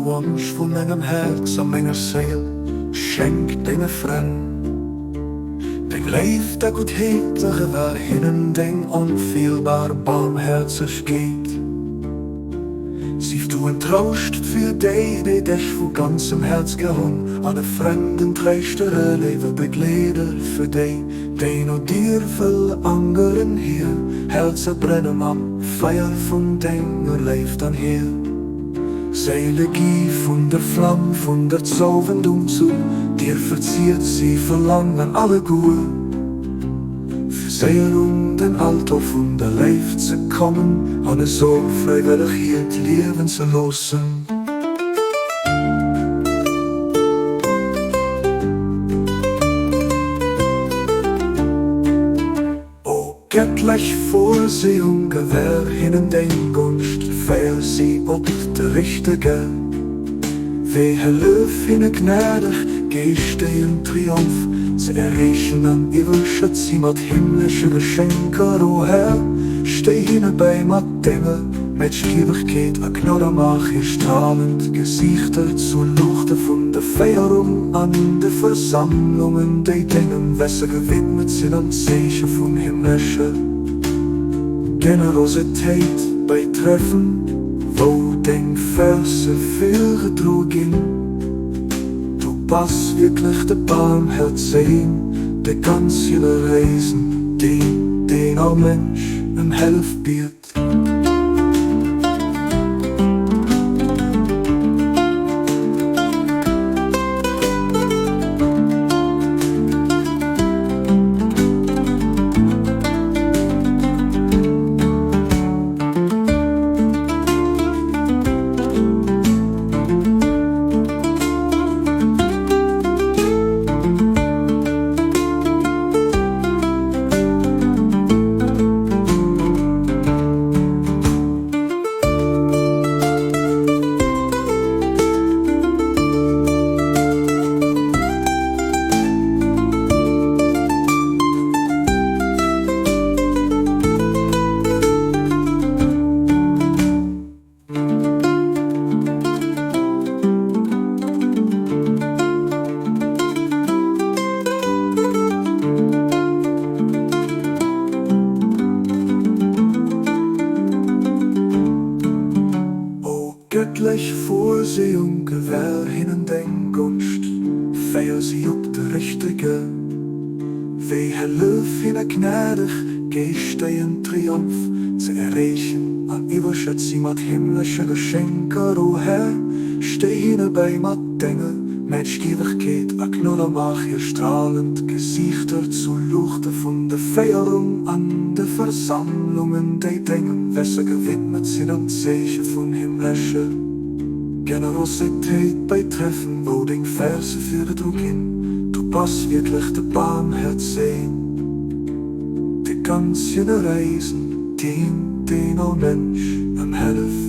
Wonsch vu mengem Häerz a menger Séil, Schenk denge Frënn deng Léift a Guttheet a gewär hinnen deng onfeelbar Barmhäerzegkeet. Sief du en Trouscht fir déi, déi dech vu ganzem Häerz gär hunn, an e Frënd, en Tréischter, e léiwe Begleeder fir déi, déi no dir verlaangeren. Hir Häerzer brenne mam Feier vun denger Léift an hir Séile gi vun der Flam vun der Zouwendung zu dir verziert. Si verlaangen alleguer, fir séier un den Altor vun der Léift ze kommen an esou fräiwëlleg hiert Liewen ze loossen. O gëttlech Vorsehung, gewähr hinnen deng Gonscht, féier si op de richtege Wee, hëllef hinne gnädeg, Geescht déien Triumph ze erreechen an iwwerschëtt si mat himmlesche Geschenker. O Här, stéi hinne bäi mat denger Mätschgiewegkeet a Gnod a maach hir stralend Gesiichter zu Luuchte vun der Féierung an de Versammlungen, déi dengem Wesse gewidmet sinn, an Zeeche vun himmlescher Generositéit bei Treffen, wou deng Verse virgedroe ginn. Du bass wierklech de Barmhäerzegen, de ganz Generéisen, deen, deen all Mënsch ëm Hellef biet. O gëttlech Vorsehung, gewähr hinnen deng Gonscht, féier si op de richtege Wee, hëllef hinne gnädeg, Geescht déien Triumph ze erreechen an iwwerschëtt si mat himmlesche Geschenker. O Här, stéi hinne bäi mat denger Mätschgiewegkeet a Gnod a maach hir stralend Gesiichter zu Luuchte vun der Féierung an de Versammlungen, déi dengem Wesse gewidmet sinn, an Zeeche vun himmlescher Generositéit bei Treffen, wou deng Verse virgedro ginn. Du bass wierklech de Barmhäerzegen. De ganz Generéisen, deen, deen all Mënsch ëm Hëllef.